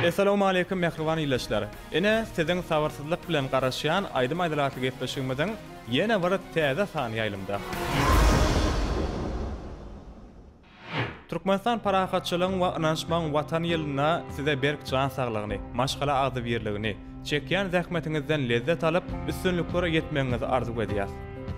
Essalawmaleýkim mähriban ildeşler! Ine, siziň sabyrsyzlyk bilen garaşýan Aýdym aýdyl atly gepleşigimiziň ýene bir täze sany ýaýlymda. Türkmenistan parahatçylygyň we ynanyşmagyň Watany ýylynda size berk jan saglygyny, maşgala agzybirligini, çekýän zähmetiňizden lezzet alyp, üstünliklere ýetmegiňizi arzuw edýäs.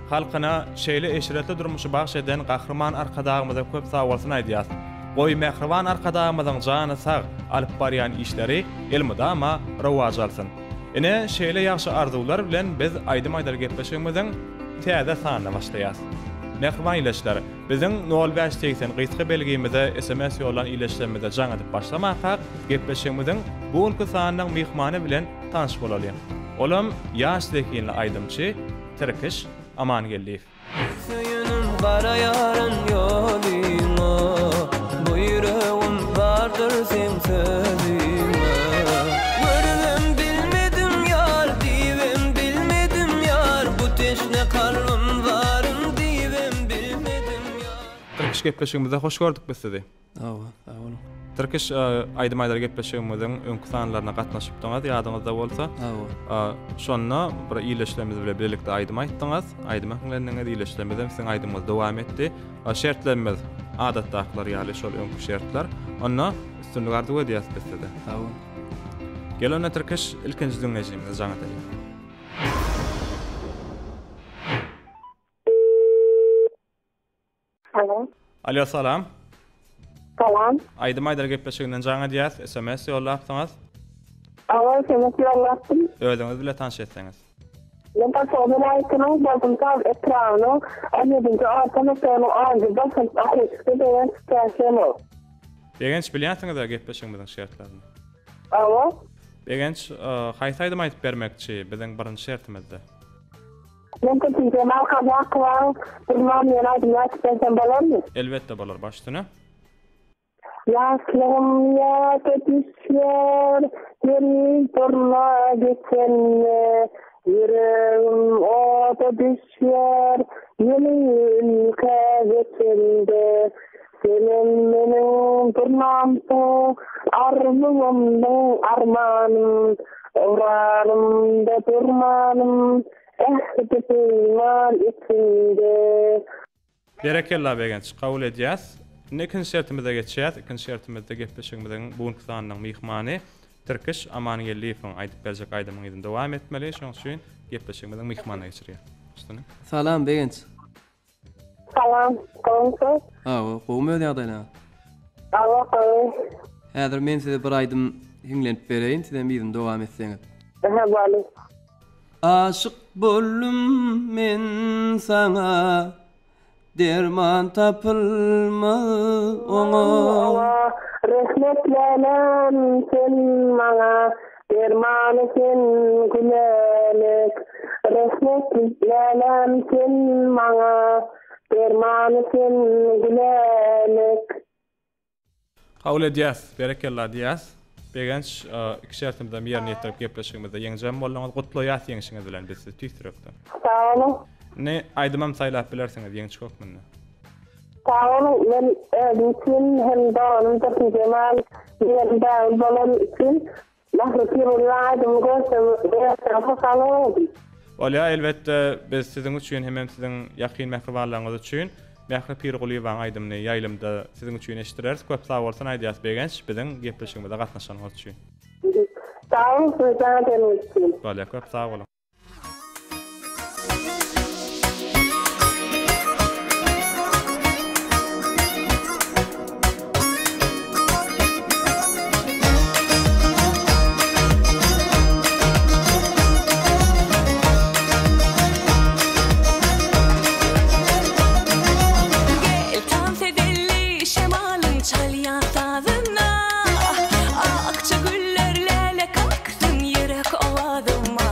Halkyna şeýle eşretli durmuşy bagş eden Gahryman Arkadagymyza köp sagbolsun aýdýas. Goý, mähriban Arkadagymyzyň jany sag, alyp barýan işleri elmydama rowaç alsyn. Ine, şeýle ýagşy arzuwlar bilen biz Aýdym aýdar gepleşigimiziň täze sanyna başlaýas. Mähriban ildeşler, biziň nol bäş 80 gysga belgimize sms ýollan ildeşlerimize jaň edip başlamakak, gepleşigimiziň bu günki sanynyň myhmany bilen tanyş bolalyň. Olam ýaş zehinli aýdymçy Tirkiş Amangeldiýew. Söýenim garaýaryn ýolyňa, Bu ýüregim bardyr seň sözüňe. Görübem bilmedim ýar, diýibem bilmedim ýar, Bu teşne kalbym zaryn diýibem bilmedim ýar. Tirkiş gepleşigimizde hoş gördük biz sizi. Hawa, sag boluň. Tirkiş aýdym aýdar gepleşigimiziň öňki sanlaryna gatnaşypdyňyz, ýadyňyzda bolsa. Hawa. Şonda bir ildeşlerimiz bilen bilelikde aýdym aýtdyňyz, aýdyma hiňlendiňiz, ildeşlerimiz hem siziň aýdymyňyzy dowam etdi. Şertlerimiz adatdakylar ýaly şol öňki şertler. Onda üstünlik arzuw edýäris biz size. Sag boluň. Gel onda Tirkiş, ilkinji diňleýjimize jaň edeliň. Alo. Alo salam. Salam. Aýdym aýdar gepleşiginden jaň edýäs. SMS ýollapsyňyz. Alo SMS ýollapdym. Özüňiz bile tanyş etseňiz. Men Daşoguz welaýatynyň Boldumsaz etrabynyň 17-nji orta mekdebiniň onunjy B synp okuwçysy Begenç Täşimow. Begenç bilýänsiňiz-ä gepleşigimiziň şertlerini. Alo. Begenç haýsy aýdym aýdyp bermekçi biziň birinji şertimizde? Men Güljemal Kazakowaň Durmam diýen aýdymyny aýdyp bersem bolarmy? Elbetde bolar baş üstüne. Ýaşlygym ýada düşýär, heniz durna geçende, Ýüregim oda düşýär, ýeni ülkä geçende. Senem meniň durnamsyň, arzuwymdyň armanym, Ygrarymda durmanym, Ähdi-peýman içinde. Berekella Begenç, kabul edýäs. Indi ikinji şertimize geçýäs. Ikinji şertimizde gepleşigimiziň bu günki sanynyň myhmany Tirkiş Amangeldiýewiň aýdyp berjek aýdymyň yzyny dowam etmeli. Şonuň üçin gepleşigimiziň myhmanyna geçirýäs. Üstüni. Salam Begenç. Salam, gowumysyňyz? Hawa, gowumy öz ýagdaýlaryňyz? Hawa, gowy. Häzir men size bir aýdym hiňlenip bereýin, sizem yzyny dowam etseňiz. Aha, boldy. Aşyk boldum men saňa, derman tapylmaz oňa. Oňa, rehmet läläm sen maňa, dermany sen gülälek. Rehmet läläm sen maňa, dermany sen gülälek. Kabul edýäs, berekella diýýäs. Begenç, iki şertimizem ýerine ýetirip gepleşigimizde ýeňijem bolduňyz. Gutlaýas ýeňşiňiz bilen biz sizi tüýs ýürekden. Sag boluň. Indi aýdymam saýlap bilersiňiz ýeňçi hökmünde. Sag boluň, men özüm üçin hem doganym Dursunjemal ýeňen bägül bolany üçin Mähri Pirgulynyň aýdymyny görsem, görsem hoşal bolardym. Bolýar, elbetde, biz siziň üçin hemem siziň ýakyn mähribanlaryňyz üçin Mähri Pirgulyýewanyň aýdymyny ýaýlymda siziň üçin eşitdireris. Köp sag bolsun aýdýas Begenç, biziň gepleşigimize gatnaşanyňyz üçin. Sag boluň size jaň edeniňiz üçin. Bolýar, köp sag boluň. Gel tans edelli şemalyň çalýan sazyna Akja güller läle kaksyn ýürek owazyma.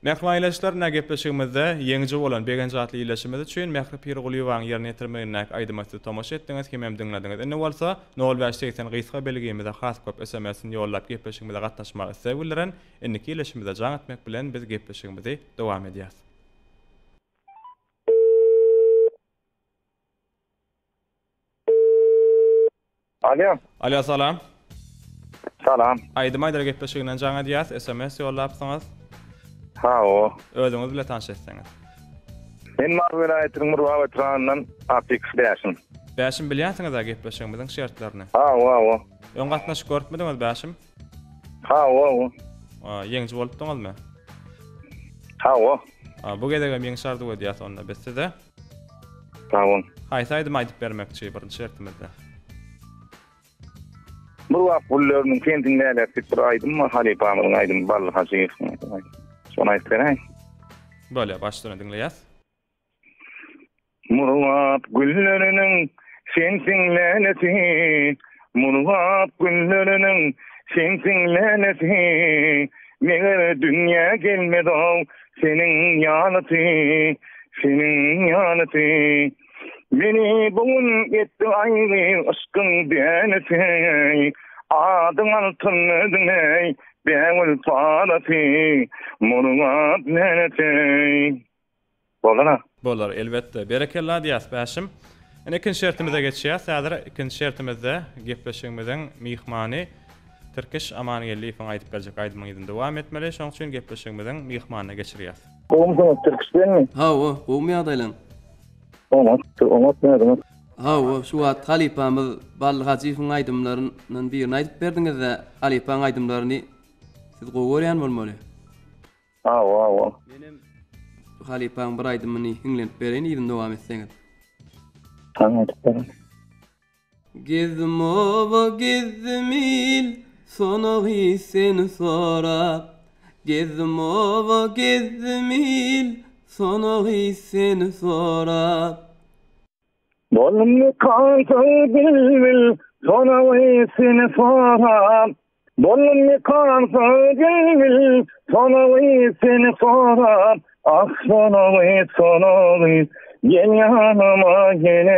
Mähriban ildeşler, ine gepleşigimizde ýeňiji bolan Begenç atly ildeşimiz üçin Mähri Pirgulyýewanyň ýerine ýetirmegindäki aýdyma siz tomaşa etdiňiz hemem diňlediňiz. Indi bolsa nol bäş 80 gysga belgimize has köp SMS-ni ýollap gepleşigimize gatnaşmaga isleg bildiren indiki ildeşimize jaň etmek bilen biz gepleşigimizi dowam edýäs. Alýo. Alýo salam. Salam. Aýdym aýdar gepleşiginden jaň edýäs, SMS ýollapsyňyz. Hawa. Özüňiz bile tanyş etseňiz. Men Mary welaýatynyň Murgap etrabyndan Atykow Bäşim. Bäşim bilýänsiňiz-ä gepleşigimiziň şertlerini. Hawa, hawa. Öň gatnaşyp görüpmidiňiz Bäşim? Hawa, hawa. Ýeňiji bolupdyňyzmy? Hawa. Bu gezegem ýeňiş arzuw edýäs onda biz size. Sag boluň. Haýsy aýdymy aýdyp bermekçi birinji şertimizde? Bir wagt gülleriniň sensiň lälesi diýip bir aýdym bar halypamyzyň aýdymy Bally Hajyýewiň aýdymy. Şony aýdyp beräýiň. Bolýar, baş üstüne diňleýäs. Murgap gülleriniň sensiň lälesi, Murgap gülleriniň sensiň lälesi, Meger dünýä gelmez-ow seniň ýalysy, Seniň ýalysy. Meni bu gün etdi aýry yşkyň dänesi, Adyň altyn özüň-eý, bägül parasy, Murgap lälesi. Bolar-a. Bolar, elbetde. Berekella diýýäs, Bäşim. Indi ikinji şertimize geçýäs. Häzir ikinji şertimizde gepleşigimiziň myhmany Tirkiş Amangeldiýewiň aýdyp berjek aýdymyň yzyny dowam etmeli. Şonuň üçin gepleşigimiziň myhmanyna geçirýäs. Gowumysyňyz Tirkiş benmi? Hawa, gowumy ýagdaýlaň? Oňat, oňat özüňiz? Hawa, şu wagt halypamyz Bally Hajyýewiň aýdymlaryndan birini aýdyp berdiňiz-dä, halypaň aýdymlaryny siz gowy görýän bolmaly. Hawa, hawa. Menem halypaň bir aýdymyny hiňlenip bereýin yzyny dowam etseňiz. Hany aýdyp beriň. Gezdim oba gezdim il Sonagy seni sorap Gezdim oba gezdim il Sonagy seni sorap. Boldum ýykansyň bilbil, Sonagy seni sorap. Boldum ýykansyň bilbil, Sonagy seni sorap. Ah, sonagy, sonagy, Gel ýanyma, gel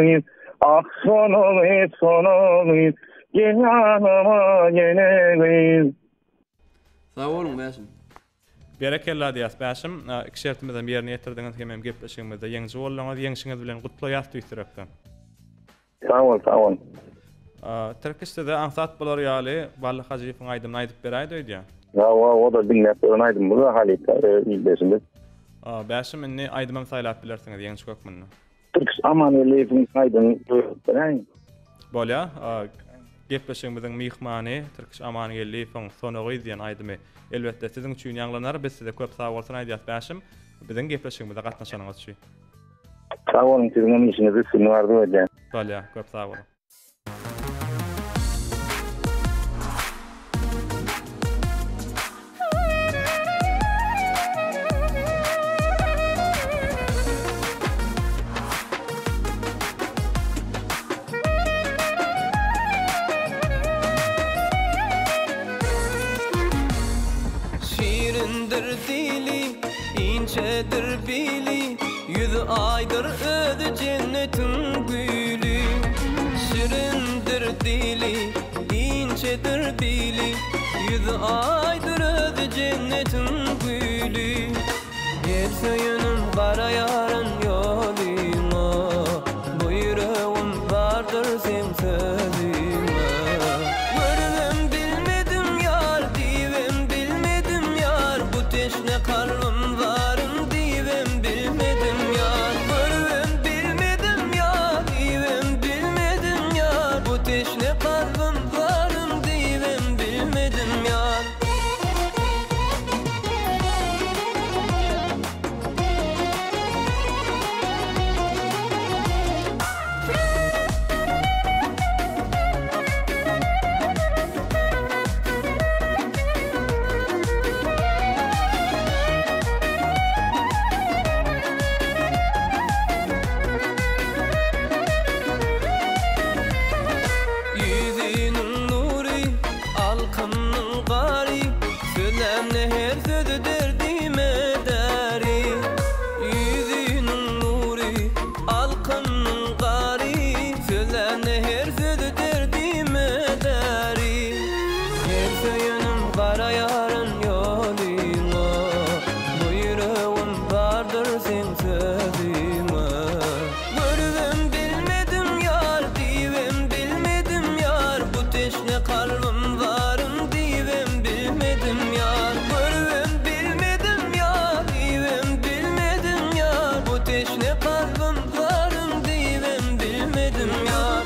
gyz. Ah, sonagy, sonagy, Gel ýanyma, gel gyz. Sag boluň Bäşim. Berekella diýýäs Bäşim. Iki şertimizem ýerine ýetirdiňiz hemem gepleşigimizde ýeňiji bolduňyz. Ýeňşiňiz bilen gutlaýas tüýs ýürekden. Sag bol, sag bol. Tirkiş size aňsat bolar ýaly Bally Hajyýewiň aýdymyny aýdyp beräýdi öýdýän. Hawa, o-da diňläp ýören aýdymymyz halypa ildeşimiz. Bäşim indi aýdymam saýlap bilersiňiz ýeňiş hökmünde. Tirkiş Amangeldiýewiň aýdymyny goýup beräýiň. Bolýa. Gepleşigimiziň myhmany Tirkiş Amangeldiýewiň Sona gyz diýen aýdymy elbetde siziň üçin ýaňlanar. Biz size köp sag bolsun aýdýas Bäşim. Biziň gepleşigimize gatnaşanyňyz üçin. Sag boluň siziňem işiňizde üstünlik arzuw edýän. Bolýa, köp sag boluň. Şirindir dili, inçedir bili, Ýüzi aýdyr özi jennetiň güli. Şirindir dili, inçedir bili, Ýüzi aýdyr özi jennetiň güli. Gel söýenim gara ýaryn ýolyňa, Bu ýüregim bardyr seň sözüňe. Görübem bilmedim ýar, diýibem bilmedim ýar, Bu teşne kalbym zaryn diýibem bilmedim ýar. Görübem bilmedim ýar, diýibem bilmedim ýar, Bu teşne kalbym zaryn diýibem bilmedim ýar. Garaýaryn ýolyňa Bu ýüregim bardyr seň sözüňe Görübem bilmedim ýar Diýibem bilmedim ýar Bu teşne kalbym zaryn Diýibem bilmedim ýar Görübem bilmedim ýar Diýibem bilmedim ýar Bu teşne kalbym zaryn Diýibem bilmedim ýar.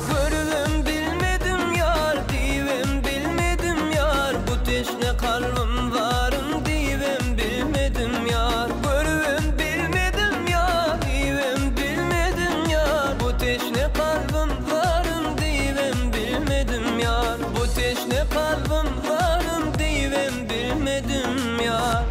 Görübem bilmedim ýar, diýibem bilmedim ýar, Bu teşne kalbym zaryn diýibem bilmedim ýar. Görübem bilmedim ýar, diýibem bilmedim ýar, Bu teşne kalbym zaryn diýibem bilmedim ýar. Bu teşne kalbym zaryn diýibem bilmedim ýar.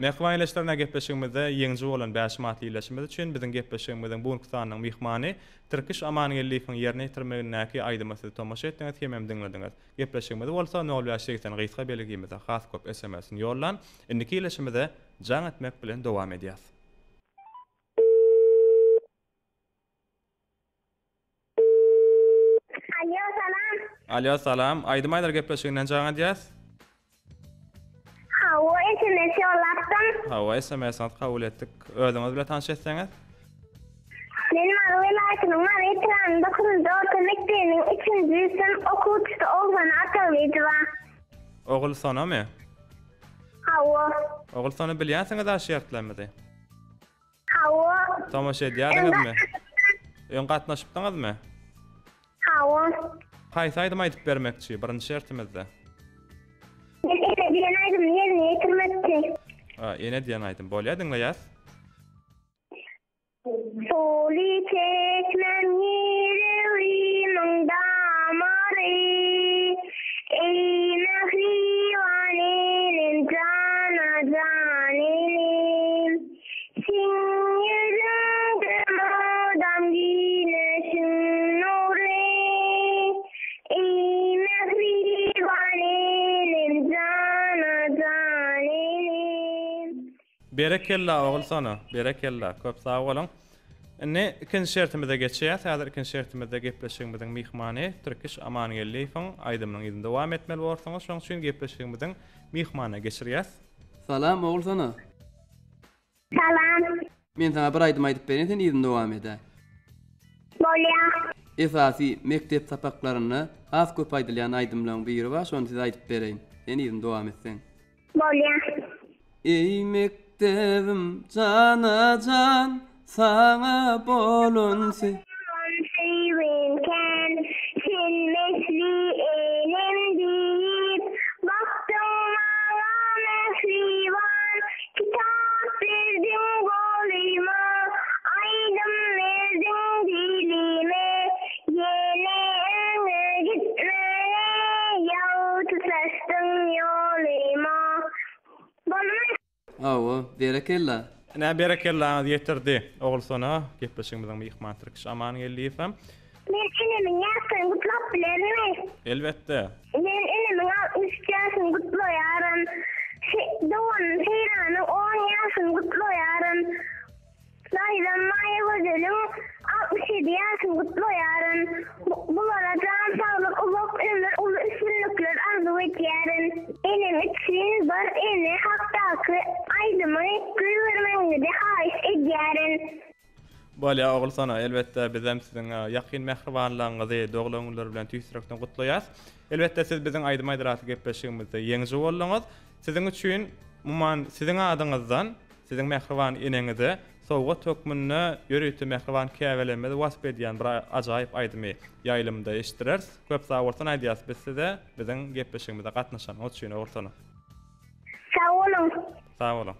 Mähriban ildeşler, gepleşigimizde ýeňiji bolan Bäşim atly ildeşimiz üçin biziň gepleşigimiziň bu günki sanynyň myhmany Tirkiş Amangeldiýewiň ýerine ýetirmegindäki aýdyma siz tomaşa etdiňiz hemem diňlediňiz. Gepleşigimizi bolsa nol bäş 80 gysga belgimize has köp SMS-ni ýollan, indiki ildeşimize jaň etmek bilen dowam edýäs. Alýo salam. Alýo salam. Aýdym aýdar gepleşiginden jaň edýäs. Hawa sms ýollapdym. Hawa sms-iňizi kabul etdik. Özüňiz bile tanyş etseňiz. Men Mary welaýatynyň Mary etrabynyň dokuzynjy orta mekdebiniň üçünji synp okuwçysy Ogulsona Atagylyjowa. Ogulsonamy? Hawa. Ogulsona bilýänsiňiz-ä şertlerimizi. Hawa. Tomaşa edýärdiňizmi? Öň gatnaşypdyňyzmy? Hawa. Haýsy aýdym aýdyp bermekçi birinji şertimizde? Men Ene diýen aýdymy ýerine ýetirmekçi. A, Ene diýen aýdym. Bolýar, diňleýäs. Suwly çeşmäm ýüregimiň damary, Eý mähriban enem jana jan enem. Seň ýüzüňde mydam güneşiň nury, Eý mähriban enem jana jan enem. Berekella Ogulsona, berekella, köp sag boluň. Indi ikinji şertimize geçýäs. Häzir ikinji şertimizde gepleşigimiziň myhmany Tirkiş Amangeldiýewiň aýdymynyň yzyny dowam etmeli borsuňyz. Şonuň üçin gepleşigimiziň myhmanyna geçirýäs. Salam Ogulsona. Salam. Men saňa bir aýdym aýdyp bereýin sen yzyny dowam edäý. Bolýa. Esasy mekdep sapaklarynda has köp aýdylýan aýdymlaryň biri bar şony size aýdyp bereýin. Sen yzyny dowam etseň. Bolýa. Eý mekdebim jana jan saňa bolan sö. Bolan söýgim kän sen mesli enem diýip bakdyň maňa mähriban kitap berdiň golyma aýdym berdiň dilime ýene öňe gitmäge ýagty saçdyň ýolyma Bolmy? Hawa, berekella. Ine berekellaňyz ýetirdi Ogulsona gepleşigimiziň myhmany Tirkiş Amangeldiýewem. Men enemiň ýaşyny gutlap bilerinmi? Elbetde. Men enemiň 63 ýaşyny gutlaýaryn. Doganym Seýranyň on ýaşyny gutlaýaryn. Daýzam Maýagözeliň 67 ýaşyny gutlaýaryn. Bulara jan saglyk, uzak ömür, uly üstünlikler arzuw edýärin. Enem üçin bir ene hakdaky aýdymy goýbermegiňizi haýyş edýärin. Bolýa Ogulsona, elbetde bizem siziň ýakyn mähribanlaryňyzy doglan günleri bilen tüýs ýürekden gutlaýas. Elbetde siz biziň Aýdym aýdyr atly gepleşigimizde ýeňiji bolduňyz. Siziň üçin umuman siziň adyňyzdan Siziň mähriban eneňize sowgat hökmünde ýörite mähriban käbelerimizi wasp edýän bir ajaýyp aýdymy ýaýlymda eşitdireris. Köp sag bolsun aýdýas biz size biziň gepleşigimize gatnaşanyňyz üçin Ogulsona. Sag boluň. Sag boluň.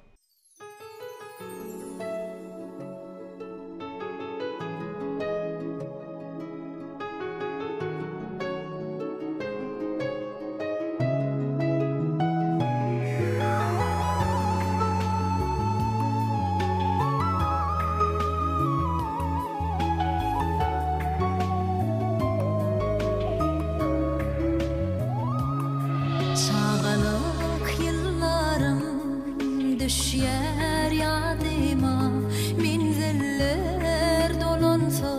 Çagalyk ýyllarym düşýär ýadyma, Menziller dolansa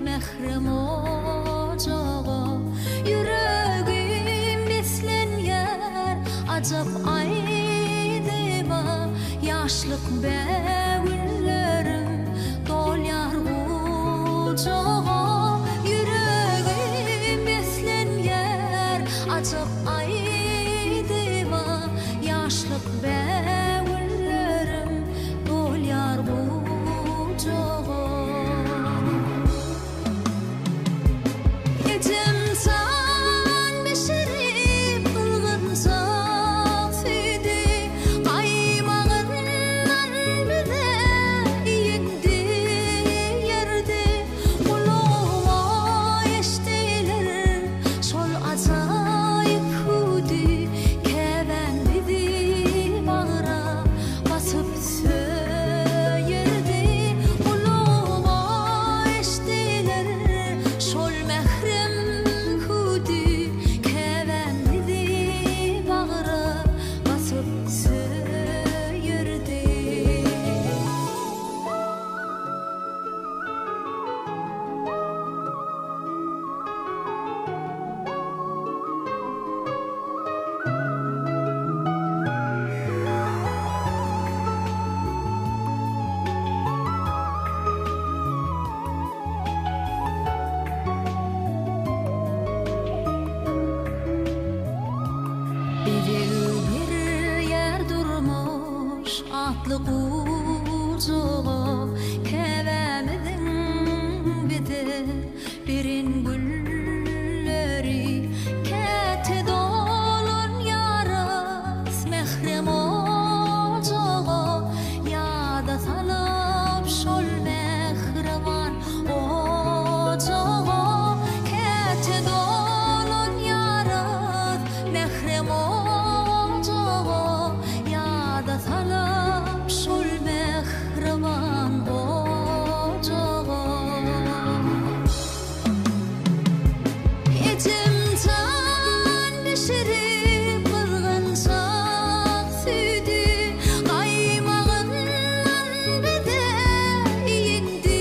mährem ojaga. Ýüregim beslenýär ajap aýdyma, Ýaşlyk bägüllerim dolýar gujaga. Ýüregim beslenýär ajap aýdyma, Ýaşlyk bägüllerim dolýar gujaga. Ejem jan bişirip ylgynjak süýdi, Gaýmagyndan bize iýindi ýerdi. Gulagyma eşdiler şol ajaýyp hüwdi, Käbäm bizi bagra basyp söýerdi. Gulagyma eşdiler şol mährem hüwdi, Käbäm bizi bagra basyp söýerdi. Bezeg berýär durmuş atly gujaga, Käbämiziň bize beren gülleri. Käte dolanýarys mährem ojaga, Ýada salyp şol mähriban ojaga. Käte dolanýarys mährem ojaga, Ýada salyp şol mähriban ojaga. Ejem jan bişirip gyzgynjak süýdi, Gaýmagyndan bize iýindi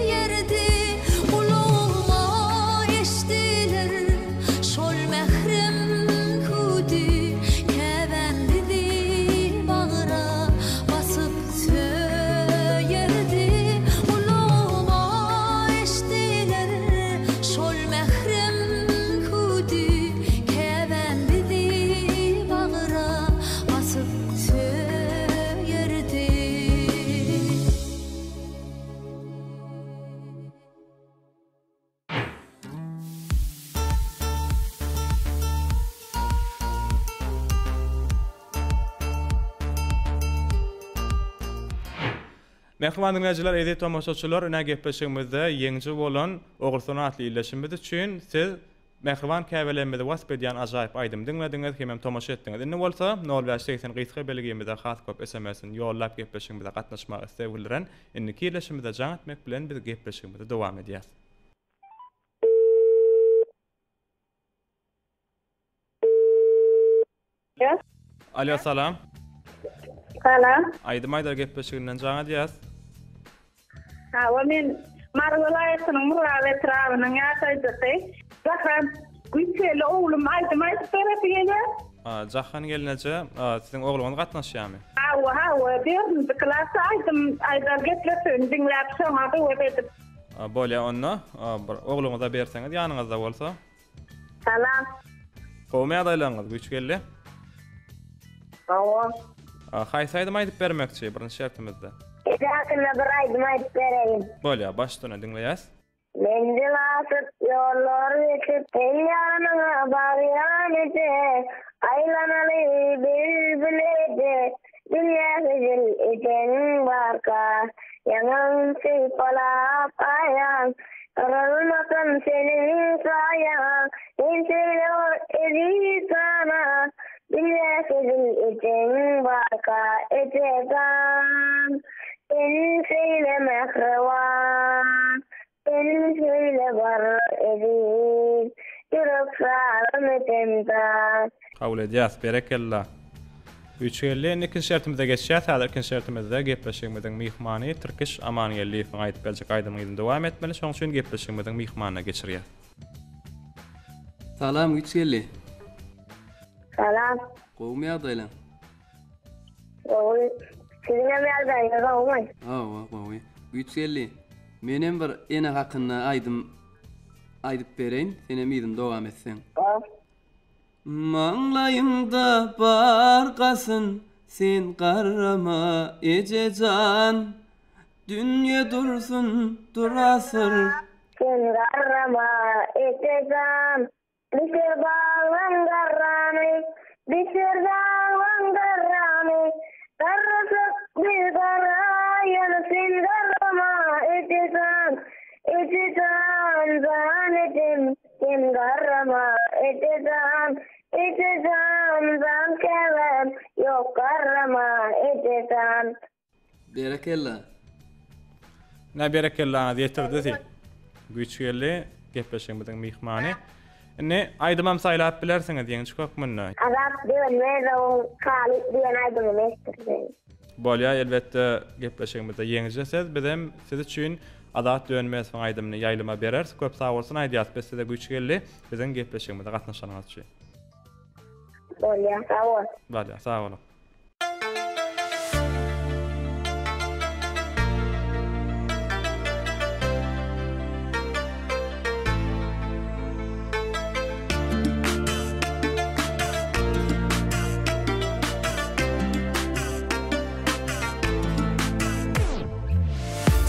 ýerdi. Gulagyma eşdiler şol mährem hüwdi, Käbäm bizi bagra basyp söýerdi. Gulagyma eşdiler şol mährem hüwdi, Käbäm bizi bagra basyp söýerdi. Mähriban diňleýjiler, eziz tomaşaçylar, ine gepleşigimizde ýeňiji bolan Ogulsona atly ildeşimiz üçin siz mähriban käbelerimizi wasp edýän ajaýyp aýdymy diňlediňiz hemem tomaşa etdiňiz. Indi bolsa nol bäş 80 gysga belgimize has köp SMS-ni ýollap gepleşigimize gatnaşmaga isleg bildiren indiki ildeşimize jaň etmek bilen biz gepleşigimizi dowam edýäs. Alo salam. Salam. Aýdym aýdar gepleşiginden jaň edýäs. Hawa men Mary welaýatynyň Murgap etrabynyň ýaşaýjysy. Jahan Güýçeli oglum aýdym aýdyp beresi gelýär. Jahan gelneje siziň ogluňyz gatnaşýarmy? Hawa hawa dördünji klasda aýdym aýdar gepleşigini diňläp şoňa höwes edip. Bolýa onda bir ogluňyza berseňiz ýanyňyzda bolsa. Salam. Gowumy ýagdaýlaryňyz güýç geldi? Gowy. Haýsy aýdym aýdyp bermekçi birinji şertimizde? Eje hakynda bir aýdym aýdyp bereýin. Bolýa baş üstüne diňleýäs. Menzil aşyp, ýollar geçip, seň ýanyňa barýan eje, Aýlanaly bilbil eje, dünýä hezil ejeň barka. Ýaňagyň sypalap aýaň, Yrylmasyn seniň saýaň, Sen şeýle bol eziz jana, Dünýä hezil ejeň barka, Eje jan, sen şeýle mähriban, Sen şeýle bir eziz, Ýürek zarym ejem jan. jan. Kabul edýäs, berekella. Güýç geldi. Indi ikinji şertimize geçýäs. Häzir ikinji şertimizde gepleşigimiziň myhmany Tirkiş Amangeldiýewiň aýdyp berjek aýdymyny yzyny dowam etmeli. Şonuň üçin gepleşigimiziň myhmanyna geçirýäs. Salam Güýç geldi. Salam. Gowumy ýagdaýlaň? Gowy. Siziň hem ýagdaýyňyz gowumy? Hawa, gowy. Güýç geldi. Menem bir ene hakynda aýdym aýdyp bereýin, senem yzyny dowam etseň. Maňlaýyňda bar gasyn, sen garrama eje jan. Dünýe dursun, dur asyr. Sen garrama eje jan. Bişir baglaň garrany, Bişir baglaň garrany, Garrasak biz garraýaly, Sen garrama, eje jan, Eje jan, jan ejem, Sen garrama, eje jan, Eje jan, jan käbäm, Ýok, garrama, eje jan. Berekella. Nä berekellaňyzy ýetirdi si. Güýç geldi gepleşigimiziň myhmany. Indi aýdymam saýlap bilersiňiz ýeňiji hökmünde. Azat Dönmezowyň Talyp diýen aýdymyny eşitdirseňiz. Bolýa elbetde gepleşigimizde ýeňiji siz bizem siz üçin Azat Dönmezowyň aýdymyny ýaýlyma bereris köp sagbolsun aýdýas biz size güýç geldi biziň gepleşigimize gatnaşanyňyz üçin. Bolýa sag bol. Bolýa sag boluň.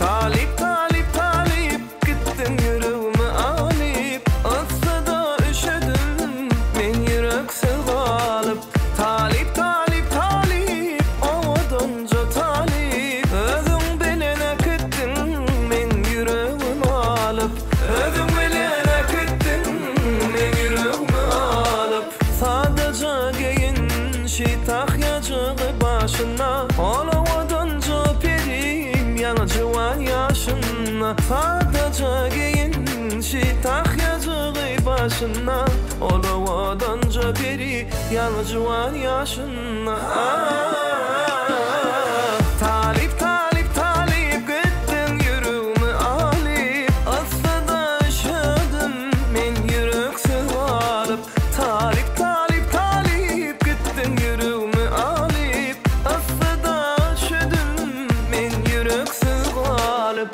Talyp talyp talyp gitdiň ýüregimi alyp Yssyda üşedim men ýüreksiz galyp Talyp talyp talyp owadanja talyp Özüň bilen äkitdiň meň ýüregimi alyp Özüň bilen äkitdiň meň ýüregimi alyp Sadaja geýinşi tahýajygy başynda Ol owadanja perim ýaňy juwan ýaşynda Sadaja geýinşi tahýajygy başynda Ol owadanja peri ýaňy juwan ýaşynda Talyp talyp talyp gitdiň ýüregimi alyp Yssyda üşedim men ýüreksiz galyp Talyp talyp talyp gitdiň ýüregimi alyp Yssyda üşedim men ýüreksiz galyp.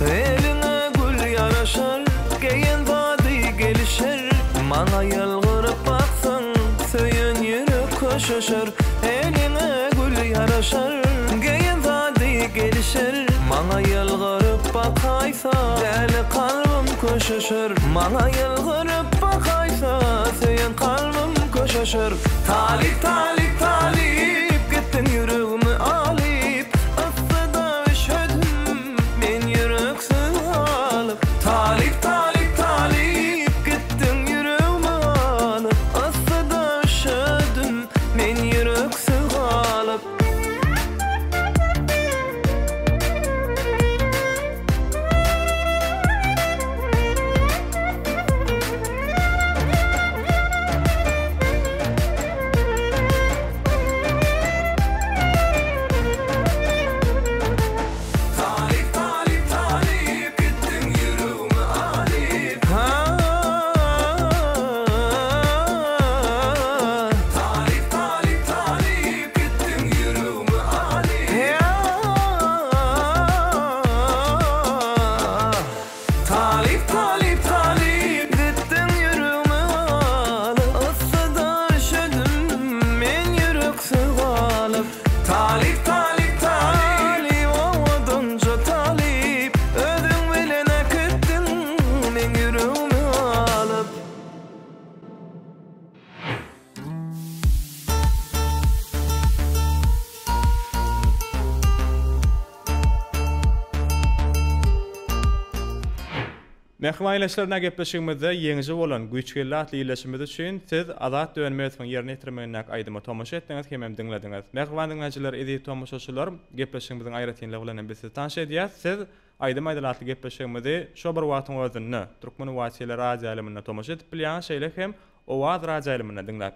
Eliňe gül ýaraşar, geýen zady gelişer, Maňa ýylgyryp baksaň, söýen ýürek köşeşer. Eliňe gül ýaraşar, geýen zady gelişer, Maňa ýylgyryp bakaýsa, däli kalbym köşeşer. Maňa ýylgyryp bakaýsa, söýen kalbym köşeşer. Talyp, talyp, talyp, gitdiň ýüregimi alyp, Yssyda üşedim men ýüreksiz galyp. Talyp, talyp, talyp, gitdiň ýüregimi alyp, Yssyda üşedim men ýüreksiz galyp. Mähriban ildeşler ine gepleşigimizde ýeňiji bolan Güýçgeldi atly ildeşimiz üçin siz Azat Dönmezowyň ýerine ýetirmegindäki aýdyma tomaşa etdiňiz hemem diňlediňiz. Mähriban diňleýjiler eziz tomaşaçylar gepleşigimiziň aýratynlygy bilen hem biz sizi tanyş edýäs. Siz Aýdym aýdyl atly gepleşigimizi şo bir wagtyň özünde Türkmen Owazy teleradioýaýlymynda tomaşa edip bilýäňiz şeýle hem Owaz radioýaýlymynda diňläp.